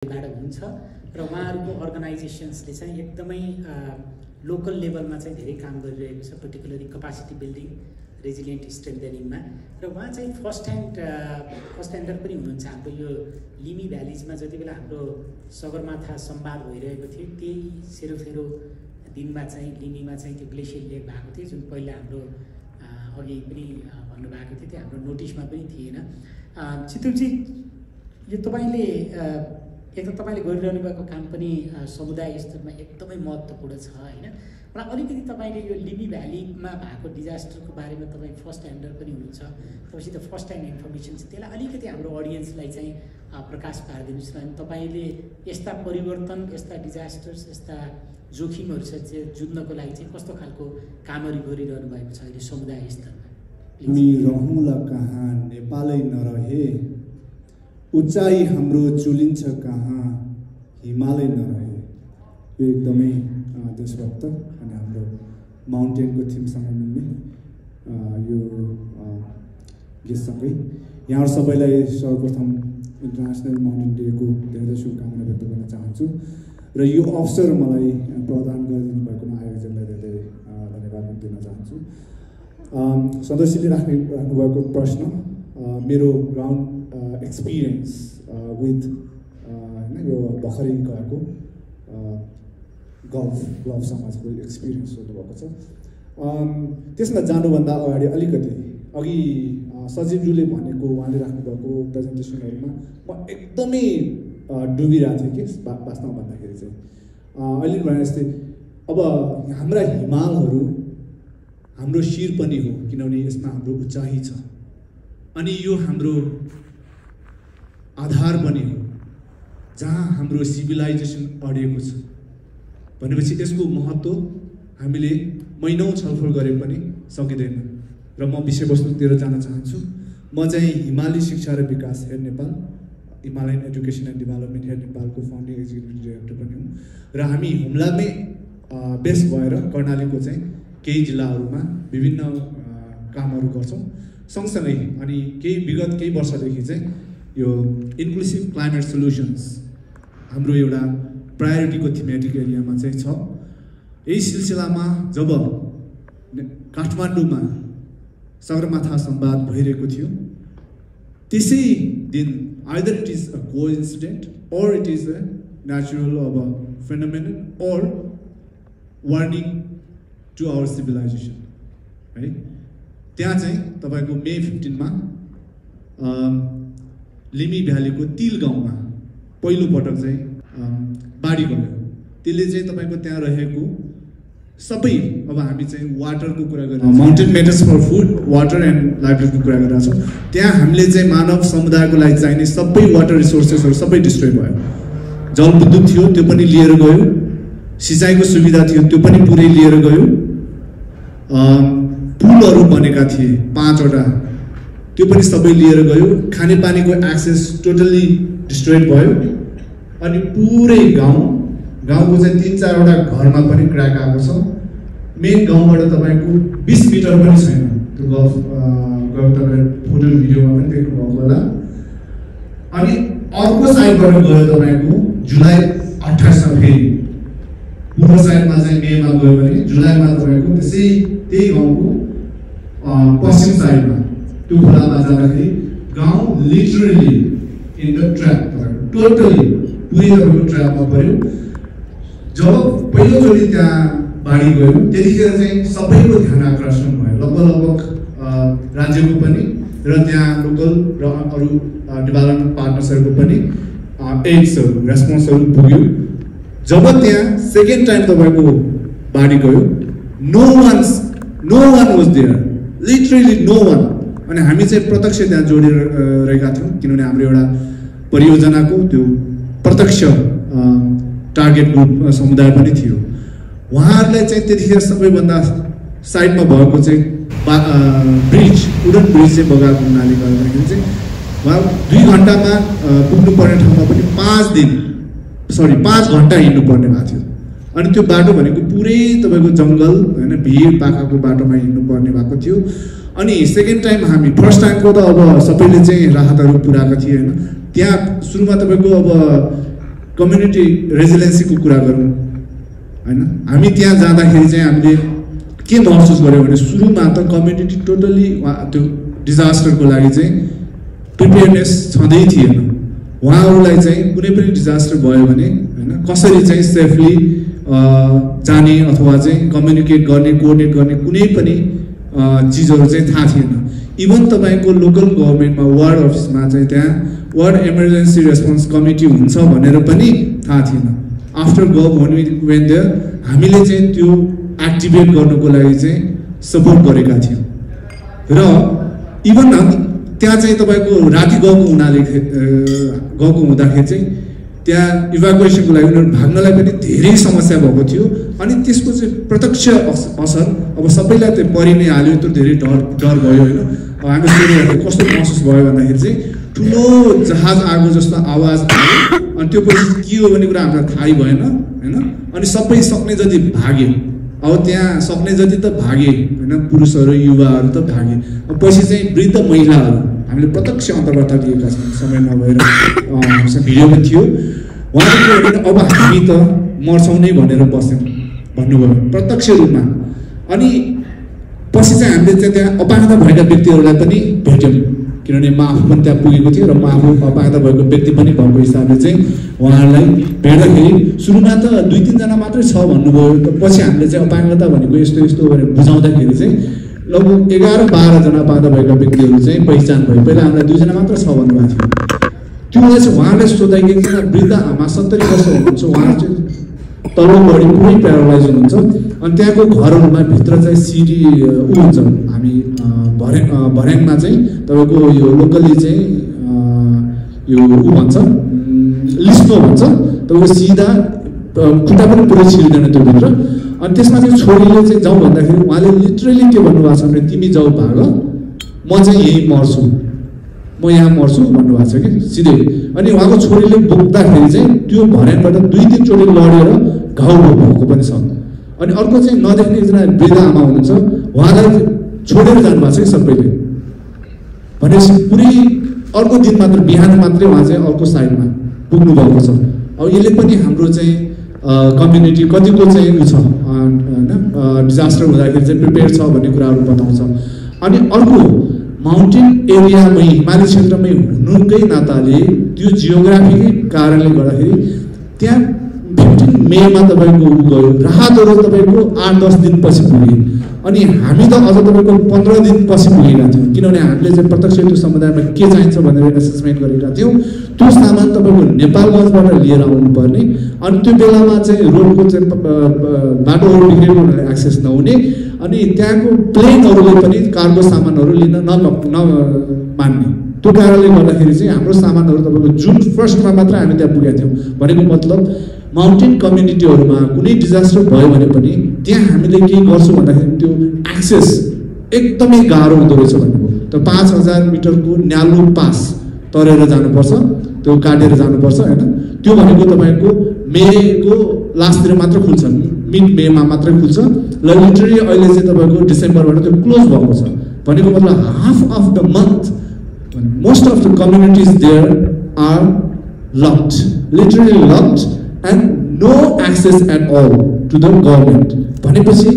बाट हुन्छ र उहाँहरूको अर्गनाइजेसन्सले चाहिँ एकदमै लोकल लेभलमा चाहिँ धेरै काम गरिरहेको छ, पर्टिकुलरली कपेसिटी बिल्डिङ, रेजिलिएन्ट स्ट्रेन्थनिङमा। र उहाँ चाहिँ फर्स्ट ह्यान्डर पनि हुनुहुन्छ। हाम्रो यो लिमी भ्यालिजमा जति बेला हाम्रो सगरमाथा संवाद भइरहेको थियो, त्यही सेरोफेरो दिनमा चाहिँ लिमीमा चाहिँ त्यो ग्लेसियर लेक भएको थियो, जुन पहिला हाम्रो अघि पनि भन्नुभएको थियो, त्यो हाम्रो नोटिसमा पनि थिएन। चितुलजी, यो तपाईँले एक त तपाईँले गरिरहनु भएको काम पनि समुदाय स्तरमा एकदमै महत्त्वपूर्ण छ होइन। मलाई अलिकति तपाईँले यो लिमी भ्यालीमा भएको डिजास्टरको बारेमा तपाईँ फर्स्ट ह्यान्डर पनि हुनुहुन्छ, तपाईँसित फर्स्ट ह्यान्ड इन्फर्मेसन छ, त्यसलाई अलिकति हाम्रो अडियन्सलाई चाहिँ प्रकाश पारिदिनुहोस् न। अनि तपाईँले यस्ता परिवर्तन, यस्ता डिजास्टर्स, यस्ता जोखिमहरू छ जुझ्नको लागि चाहिँ कस्तो खालको कामहरू गरिरहनु भएको छ अहिले समुदाय स्तरमा? हामी रहौँला कहाँ नेपालै नरहे, उचाइ हाम्रो चुलिन्छ कहाँ हिमालय नरहे। यो एकदमै देशभक्त अनि हाम्रो माउन्टेनको थिमसँग मिल्ने यो गीतसँगै यहाँहरू सबैलाई सर्वप्रथम इन्टरनेसनल माउन्टेन डेको धेरै शुभकामना व्यक्त गर्न चाहन्छु र यो अवसर मलाई प्रदान गरिदिनु भएकोमा आयोजकलाई धेरै धन्यवाद दिन चाहन्छु। सदस्यले राख्नुभएको प्रश्न, मेरो ग्राउन्ड एक्सपिरियन्स विथ होइन यो भर्खरै गएको गल्फ समाजको एक्सपिरियन्स सोध्नुभएको छ। त्यसमा जानुभन्दा अगाडि अलिकति अघि सजीवज्यूले भनेको उहाँले राख्नुभएको प्रेजेन्टेसनहरूमा म एकदमै डुबिरहेको थिएँ कि वास्तवमा भन्दाखेरि चाहिँ अहिले भने जस्तै अब हाम्रा हिमालहरू हाम्रो शिर पनि हो, किनभने यसमा हाम्रो उचाइ छ अनि यो हाम्रो आधार पनि हो जहाँ हाम्रो सिभिलाइजेसन अडिएको छ भनेपछि यसको महत्त्व हामीले महिनौँ छलफल गरे पनि सकिँदैन। र म विषयवस्तुतिर जान चाहन्छु। म चाहिँ हिमाली शिक्षा र विकास head Nepal, Himalayan education and development head नेपालको फाउन्डिङ एक्जिक्युटिभ डाइरेक्टर पनि हुँ र हामी हुम्लामै बेस भएर कर्णालीको चाहिँ केही जिल्लाहरूमा विभिन्न कामहरू गर्छौँ। सँगसँगै अनि विगत केही वर्षदेखि चाहिँ यो इन्क्लुसिभ क्लाइमेट सोल्युसन्स हाम्रो एउटा प्रायोरिटीको थिमेटिक एरियामा चाहिँ छ। यही सिलसिलामा जब काठमाडौँमा सगरमाथा संवाद भइरहेको थियो, त्यसै दिन either it is a coincident और इट इज अ नेचुरल अब फेनोमेनन और वार्निङ टु आवर सिभिलाइजेसन है। त्यहाँ चाहिँ तपाईँको मे 15 लिमी भ्यालीको तिल गाउँमा पहिलो पटक चाहिँ बाढी गयो। त्यसले चाहिँ तपाईँको त्यहाँ रहेको सबै, अब हामी चाहिँ वाटरको कुरा गरिरहेको छौँ, mountain matters for food, water and लाइभलीहुडको कुरा गरिरहेको छौँ। त्यहाँ हामीले चाहिँ मानव समुदायको लागि चाहिने सबै वाटर रिसोर्सेसहरू सबै डिस्ट्रोय भयो। जलविद्युत थियो त्यो पनि लिएर गयो, सिँचाइको सुविधा थियो त्यो पनि पुरै लिएर गयो, पुलहरू बनेका थिए 5वटा त्यो पनि सबै लिएर गयो, खानेपानीको एक्सेस टोटल्ली डिस्ट्रोयड भयो। अनि पुरै गाउँको चाहिँ 3-4वटा घरमा पनि क्र्याक आएको छ। मेन गाउँबाट तपाईँको 20 मिटर पनि छैन। त्यो गल्फ तपाईँले फोटो भिडियोमा पनि देख्नुभएको होला। अनि अर्को साइडबाट गयो तपाईँको जुलाई 28 फेरि पूर्व साइडमा चाहिँ मेमा गयो भने जुलाईमा तपाईँको त्यही गाउँको पश्चिम साइडमा त्यो खोलामा जाँदाखेरि गाउँ literally in the trap, totally पुरै तपाईँको ट्र्यापमा पऱ्यो। जब पहिलोचोटि त्यहाँ बाढी गयो त्यतिखेर चाहिँ सबैको ध्यान आकर्षण भयो, लगभग राज्यको पनि र त्यहाँ लोकल र अरू डेभलपमेन्ट पार्टनर्सहरूको पनि एड्सहरू रेस्पोन्सहरू पुग्यो। जब त्यहाँ सेकेन्ड टाइम तपाईँको बाढी गयो, no one was there, literally no one. अनि हामी चाहिँ प्रत्यक्ष त्यहाँ जोडेर रहेका थियौँ, किनभने हाम्रो एउटा परियोजनाको त्यो प्रत्यक्ष टार्गेट ग्रुप समुदाय पनि थियो। उहाँहरूलाई चाहिँ त्यतिखेर सबैभन्दा साइडमा भएको चाहिँ ब्रिज, वुडन ब्रिज चाहिँ बगाएको हुनाले गर्दाखेरि चाहिँ उहाँ 2 घन्टामा पुग्नुपर्ने ठाउँमा पनि 5 घन्टा हिँड्नुपर्ने भएको थियो। अनि त्यो बाटो भनेको पुरै तपाईँको जङ्गल होइन, भिड पाखाको बाटोमा हिँड्नुपर्ने भएको थियो। अनि सेकेन्ड टाइम हामी फर्स्ट टाइमको त अब सबैले चाहिँ राहतहरू पुऱ्याएको थिए होइन। त्यहाँ सुरुमा तपाईँको अब कम्युनिटी रेजिलेन्सीको कुरा गरौँ हैन हामी त्यहाँ जाँदाखेरि चाहिँ हामीले के महसुस गर्यौं भने सुरुमा त कम्युनिटी टोटली त्यो डिजास्टरको लागि चाहिँ प्रिपेयरनेस छँदै थिएन उहाँहरूलाई चाहिँ कुनै पनि डिजास्टर भयो भने हैन कसरी चाहिँ सेफली जाने अथवा चाहिँ कम्युनिकेट गर्ने कोअर्डिनेट गर्ने कुनै पनि चीजहरु चाहिँ थाहा थिएन इभन तपाईको लोकल गभर्नमेन्टमा वार्ड अफिसमा चाहिँ त्यहाँ वार्ड इमर्जेन्सी रेस्पोन्स कमिटी हुन्छ भनेर पनि थाहा थिएन आफ्टर वेन देयर हामीले चाहिँ त्यो एक्टिभेट गर्नको लागि चाहिँ सपोर्ट गरेका थियौं र इभन त्यहाँ चाहिँ तपाईको राति गएको हुँदाखेरि चाहिँ त्यहाँ इभ्याकुएसनको लागि उनीहरु भाग्नलाई पनि धेरै समस्या भएको थियो अनि त्यसको चाहिँ प्रत्यक्ष असर अब सबैलाई त्यो परि नै हाल्यो त्यो धेरै डर भयो हैन हामी सुनेर कस्तो महसुस भयो भन्दाखेरि चाहिँ ठुलो जहाज आगो जस्तो आवाज आयो अनि त्यो पछि के हो भन्ने कुरा हामीलाई थाहै भएन हैन अनि सबै सक्ने जति भागे अब त्यहाँ सक्ने जति त भागे हैन पुरुषहरु युवाहरु त भागे पछि चाहिँ वृद्ध महिलाहरु हामीले प्रत्यक्ष अन्तर्वार्ता दिएका छौं समय नभएर हामीसँग भिडियो पनि थियो उहाँले अब हामी त मर्छौं नै भनेर बस्यौं भन्नुभयो प्रत्यक्ष रूपमा अनि पछि चाहिँ हामीले चाहिँ त्यहाँ अपाङ्गता भएका व्यक्तिहरुलाई पनि भेट्यौं किनभने म आफू पनि त्यहाँ पुगेको थिएँ र म आफू अपाङ्गता भएको व्यक्ति पनि भएको हिसाबले चाहिँ उहाँहरूलाई भेट्दाखेरि सुरुमा त 2-3 जना मात्रै छ भन्नुभयो त पछि हामीले चाहिँ अपाङ्गता भनेको यस्तो यस्तो भनेर बुझाउँदाखेरि चाहिँ लगभग 11-12 जना अपाङ्गता भएका व्यक्तिहरु चाहिँ पहिचान भयो पहिला हामीलाई 2 जना मात्र छ भन्नुभएको थियो त्यो चाहिँ उहाँले सोध्दाखेरि एकजना वृद्ध आमा 70 वर्ष हुनुहुन्छ उहाँ चाहिँ तल्लो बडी पुरै प्यारालाइज हुनुहुन्छ अनि त्यहाँको घरहरुमा भित्र चाहिँ सिडी हुन्छ हामी भर्याङमा चाहिँ तपाईको यो लोकली चाहिँ यो भन्छ लिस्नो भन्छ तपाईको सिधा खुट्टा पनि पुरै छिर्दैन त्यो भित्र अनि त्यसमा चाहिँ छोरीले चाहिँ जाऊ भन्दाखेरि उहाँले लिटरली के भन्नुभएको छ भने तिमी जाऊ भाग म चाहिँ यही मर्छु म यहाँ मर्छु भन्नुभएको छ कि सिधै अनि उहाँको छोरीले बोक्दाखेरि चाहिँ त्यो भर्याङबाट 2-3 चोटि लडेर घाउ भएको पनि छ अनि अर्को चाहिँ नदेख्ने एकजना वृद्ध आमा हुनुहुन्छ उहाँलाई छोडेर जानुभएको छ कि सबैले भनेपछि पुरै अर्को दिन मात्र बिहान मात्रै उहाँ चाहिँ अर्को साइडमा पुग्नु भएको छ अब यसले पनि हाम्रो चाहिँ कम्युनिटी कतिको चाहिँ उ छ हैन डिजास्टर हुँदाखेरि चाहिँ प्रिपेयर छ भन्ने कुराहरु बताउँछ अनि अर्को माउन्टेन एरियामै हिमाली क्षेत्रमै हुनुकै नाताले त्यो जियोग्राफीकै कारणले गर्दाखेरि त्यहाँ 15 मेमा तपाईको गयो राहतहरु तपाईको 8-10 दिन पछि पुगे अनि हामी त अझ तपाईको 15 दिन पछि पुगेका थियौं किनभने हामीले चाहिँ प्रत्यक्ष त्यो समुदायमा के चाहिन्छ भनेर एसेसमेन्ट गरेका थियौं त्यो सामान तपाईको नेपालगञ्जबाट लिएर आउनु पर्ने अनि त्यो बेलामा चाहिँ रोडको चाहिँ बाटोहरु बिग्रेको हुनाले एक्सेस नहुने अनि त्यहाँको प्लेनहरुले पनि कार्गो सामानहरु लिन नमान्ने त्यो कारणले गर्दाखेरि चाहिँ हाम्रो सामानहरु तपाईको जुन 1 मा मात्र हामी त्यहाँ पुगेका थियौं भनेको मतलब माउन्टेन कम्युनिटीहरुमा कुनै डिजास्टर भयो भने पनि त्यहाँ हामीले के गर्छौं भन्दाखेरि त्यो एक्सेस एकदमै गाह्रो हुँदो रहेछ भन्नुभयो त 5000 मिटरको न्यालो पास तरेर जानुपर्छ त्यो काटेर जानुपर्छ हैन त्यो भनेको तपाईको मेको लास्टतिर मात्र खुल्छ मिड मेमा मात्र खुल्छ ल लिटरली अहिले चाहिँ तपाईको डिसेम्बरबाट त्यो क्लोज भएको छ भनेको मतलब half of the month most of the communities there are locked literally locked and no access at all to the government भनेपछि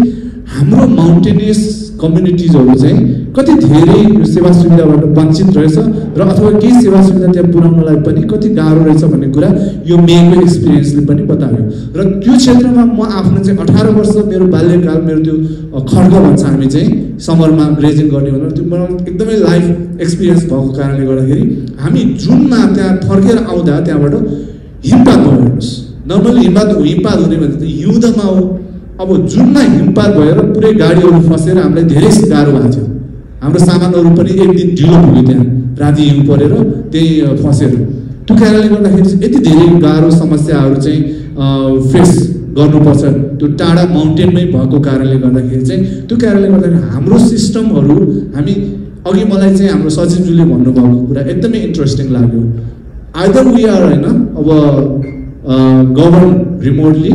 हाम्रो माउन्टेनियस कम्युनिटीजहरु चाहिँ कति धेरै सेवा सुविधाबाट वञ्चित रहेछ र अथवा केही सेवा सुविधा त्यहाँ पुर्याउनलाई पनि कति गाह्रो रहेछ भन्ने कुरा यो मेको एक्सपीरियन्सले पनि बतायो र त्यो क्षेत्रमा म आफ्नो चाहिँ 18 वर्ष मेरो बाल्यकाल मेरो त्यो खड्ग भन्छ हामी चाहिँ समरमा ग्रेजिङ गर्ने भनेर त्यो मलाई एकदमै लाइफ एक्सपीरियन्स भएको कारणले गर्दाखेरि हामी जुनमा त्यहाँ फर्केर आउँदा त्यहाँबाट हिमपात भयो हेर्नुस् नर्मली हिमपात हुने भने त हिउँदमा हो अब जुनमा हिमपात भएर पुरै गाडीहरु फसेर हामीलाई धेरै गाह्रो भएको थियो हाम्रो सामानहरु पनि एक दिन ढिलो पुग्यो त्यहाँ राति हिउँ परेर त्यही फसेर त्यो कारणले गर्दाखेरि यति धेरै गाह्रो समस्याहरु चाहिँ फेस गर्नुपर्छ त्यो टाढा माउन्टेनमै भएको कारणले गर्दाखेरि चाहिँ त्यो कारणले गर्दाखेरि हाम्रो सिस्टमहरु हामी अघि मलाई चाहिँ हाम्रो सचिवजुले भन्नुभएको कुरा एकदमै इन्ट्रेस्टिङ लाग्यो आइदर वी आर हैन अब गभर्न रिमोटली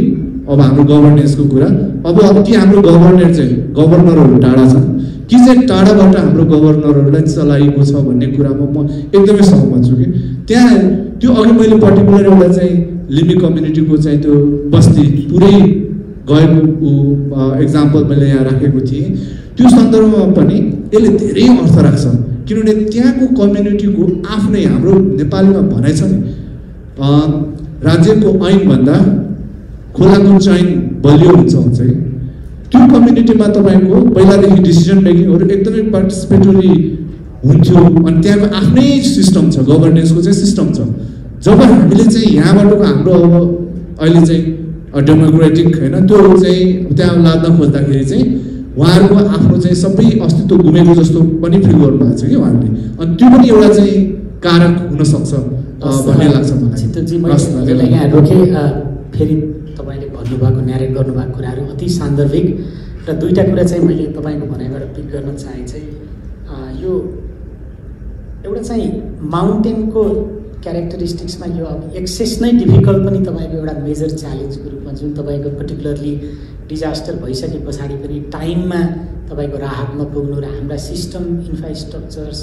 अब हाम्रो गभर्नेन्सको कुरा अब कि हाम्रो गभर्नरहरु टाढा छन् कि चाहिँ टाढाबाट हाम्रो गभर्नरहरुलाई चलाइएको छ भन्ने कुरामा म एकदमै सहमत छु कि त्यहाँ त्यो अघि मैले पर्टिकुलर एउटा चाहिँ लिम्बी कम्युनिटीको चाहिँ त्यो बस्ती पुरै गएको एक्जाम्पल मैले यहाँ राखेको थिएँ। त्यो सन्दर्भमा पनि यसले धेरै अर्थ राख्छ, किनभने त्यहाँको कम्युनिटीको आफ्नै हाम्रो नेपालीमा भनाइ छ नि, राज्यको ऐनभन्दा खोलाको चैन बलियो हुन्छ भन्छ कि। त्यो कम्युनिटीमा तपाईँको पहिलादेखि डिसिजन मेकिङहरू एकदमै पार्टिसिपेटरी हुन्थ्यो अनि त्यहाँको आफ्नै सिस्टम छ, गभर्नेन्सको चाहिँ सिस्टम छ। जब हामीले चाहिँ यहाँबाटको हाम्रो अब अहिले चाहिँ डेमोक्रेटिक होइन त्यो चाहिँ त्यहाँ लाद्न खोज्दाखेरि चाहिँ उहाँहरूको आफ्नो चाहिँ सबै अस्तित्व गुमेको जस्तो पनि फिल गर्नुभएको छ कि उहाँहरूले। अनि त्यो पनि एउटा चाहिँ कारक हुनसक्छ भन्ने लाग्छ मलाई। यहाँ रोकेँ, फेरि तपाईँले भन्नुभएको न्यारेट गर्नुभएको कुराहरू अति सान्दर्भिक र दुईवटा कुरा चाहिँ मैले तपाईँको भनाइबाट पिक गर्न चाहेँ चाहिँ यो एउटा चाहिँ माउन्टेनको क्यारेक्टरिस्टिक्समा यो अब एक्सेस नै डिफिकल्ट पनि तपाईँको एउटा मेजर च्यालेन्जको रूपमा जुन तपाईँको पर्टिकुलरली डिजास्टर भइसके पछाडि पनि टाइममा तपाईँको राहतमा पुग्नु र हाम्रा सिस्टम इन्फ्रास्ट्रक्चर्स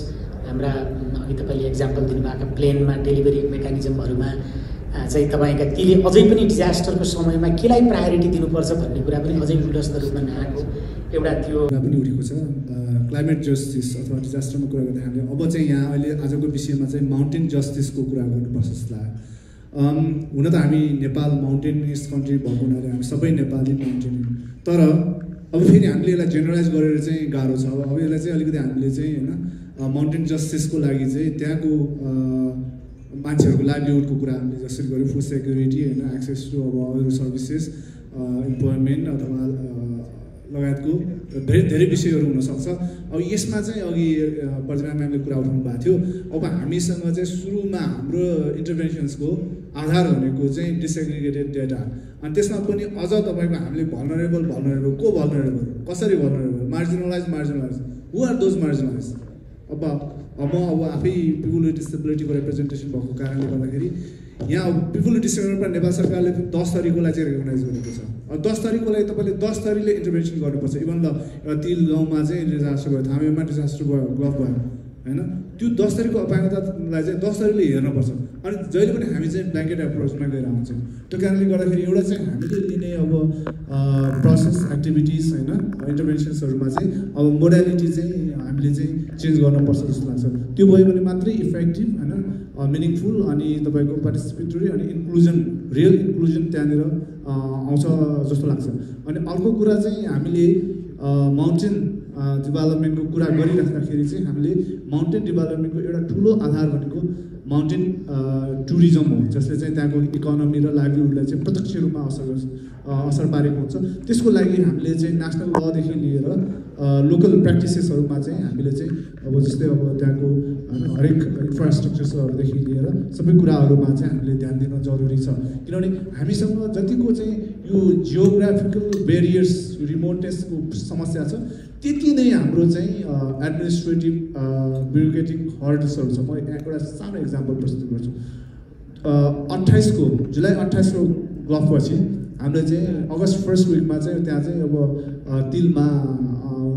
हाम्रा अघि तपाईँले एक्जाम्पल दिनुभएको प्लेनमा डेलिभरी मेकानिजमहरूमा चाहिँ तपाईँका तीले अझै पनि डिजास्टरको समयमा केलाई प्रायोरिटी दिनुपर्छ भन्ने कुरा पनि अझै गुलस्त रूपमा नआएको एउटा त्यो पनि उठेको छ। क्लाइमेट जस्टिस अथवा डिजास्टरमा कुरा गर्दा हामीले अब चाहिँ यहाँ अहिले आजको विषयमा चाहिँ माउन्टेन जस्टिसको कुरा गर्नुपर्छ जस्तो लाग्यो। हुन त हामी नेपाल माउन्टेनियस कन्ट्री भएको हुनाले हामी सबै नेपाली माउन्टेन, तर अब फेरि हामीले यसलाई जेनरलाइज गरेर चाहिँ गाह्रो छ। अब यसलाई चाहिँ अलिकति हामीले चाहिँ होइन माउन्टेन जस्टिसको लागि चाहिँ त्यहाँको मान्छेहरूको लाइभलीहुडको कुरा हामीले जसरी गऱ्यौँ, फुड सेक्युरिटी होइन, एक्सेस टु अब अरू सर्भिसेस, इम्प्लोइमेन्ट अथवा लगायतको धेरै विषयहरू हुनसक्छ। अब यसमा चाहिँ अघि प्रतिभा म्यामले कुरा उठाउनु भएको थियो। अब हामीसँग चाहिँ सुरुमा हाम्रो इन्टरभेन्सन्सको आधार भनेको चाहिँ डिसएग्रिगेटेड डेटा, अनि त्यसमा पनि अझ तपाईँको हामीले भल्नरेबल को भल्नरेबल, कसरी vulnerable, marginalize who are those marginalize. अब म आफै पिपुल विथ डिसेबिलिटीको रिप्रेजेन्टेसन भएको कारणले गर्दाखेरि यहाँ पिपुल विथ डिसेबिलिटी नेपाल सरकारले 10 थरीकोलाई चाहिँ रेकगनाइज गरेको छ। अब 10 थरीकोलाई तपाईँले 10 थरीले इन्टरभेन्सन गर्नुपर्छ। इभन ल एउटा तिल गाउँमा चाहिँ डिजास्टर भयो, थामेमा डिजास्टर भयो, गफ भयो होइन, त्यो 10 थरीको अपाङ्गतालाई चाहिँ 10 थरीले हेर्नुपर्छ। अनि जहिले पनि हामी चाहिँ ब्ल्याङ्केट एप्रोचमा गएर आउँछौँ। त्यो कारणले गर्दाखेरि एउटा चाहिँ हामीले लिने अब प्रोसेस एक्टिभिटिज होइन इन्टरभेन्सन्सहरूमा चाहिँ अब मोडालिटी चाहिँ हामीले चाहिँ चेन्ज गर्नुपर्छ जस्तो लाग्छ। त्यो भयो भने मात्रै इफेक्टिभ होइन मिनिङफुल अनि तपाईँको पार्टिसिपेटरी अनि इन्क्लुजन, रियल इन्क्लुजन त्यहाँनिर आउँछ जस्तो लाग्छ। अनि अर्को कुरा चाहिँ हामीले माउन्टेन डेभलपमेन्टको कुरा गरिराख्दाखेरि चाहिँ हामीले माउन्टेन डेभलपमेन्टको एउटा ठुलो आधार भनेको माउन्टेन टुरिज्म हो, जसले चाहिँ त्यहाँको इकोनोमी र लाइभलीहुडलाई चाहिँ प्रत्यक्ष रूपमा असर पारेको हुन्छ। त्यसको लागि हामीले चाहिँ नेसनल लदेखि लिएर लोकल प्र्याक्टिसेसहरूमा चाहिँ हामीले चाहिँ अब जस्तै अब त्यहाँको हरेक इन्फ्रास्ट्रक्चर्सहरूदेखि लिएर सबै कुराहरूमा चाहिँ हामीले ध्यान दिन जरुरी छ। किनभने हामीसँग जतिको चाहिँ यो जियोग्राफिकल बेरियर्स रिमोटनेसको समस्या छ त्यति नै हाम्रो चाहिँ एडमिनिस्ट्रेटिभ ब्युरोक्रेटिक हर्डल्सहरू छ। म एउटा सानो इक्जाम्पल प्रस्तुत गर्छु। 28 जुलाई 28 को गफपछि हामीले चाहिँ अगस्त 1st विकमा चाहिँ त्यहाँ चाहिँ अब तिलमा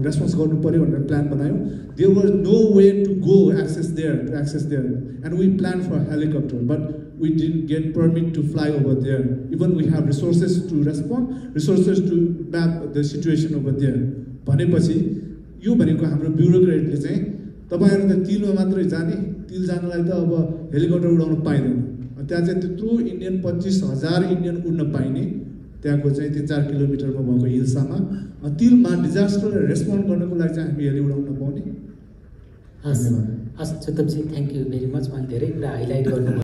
रेस्पोन्स गर्नु पऱ्यो भनेर प्लान बनायौँ। There was no way to go access there and we plan for helicopter but we didn't get permit to fly over there. Even we have resources to respond, resources to map the situation over there भनेपछि यो भनेको हाम्रो ब्युरोक्रेटले चाहिँ तपाईँहरू त तिलमा मात्रै जाने, तिल जानलाई त अब हेलिकप्टर उडाउन पाइँदैन। त्यहाँ चाहिँ त्यत्रो इन्डियन 25,000 इन्डियन उड्न पाइने त्यहाँको चाहिँ 3-4 किलोमिटरमा भएको हिल्सामा तिलमा डिजास्टरलाई रेस्पोन्ड गर्नको लागि चाहिँ हामी हेली उडाउन पाउने। हस् Chetanji, thank you very much. मैले धेरै कुरा हाइलाइट गर्नु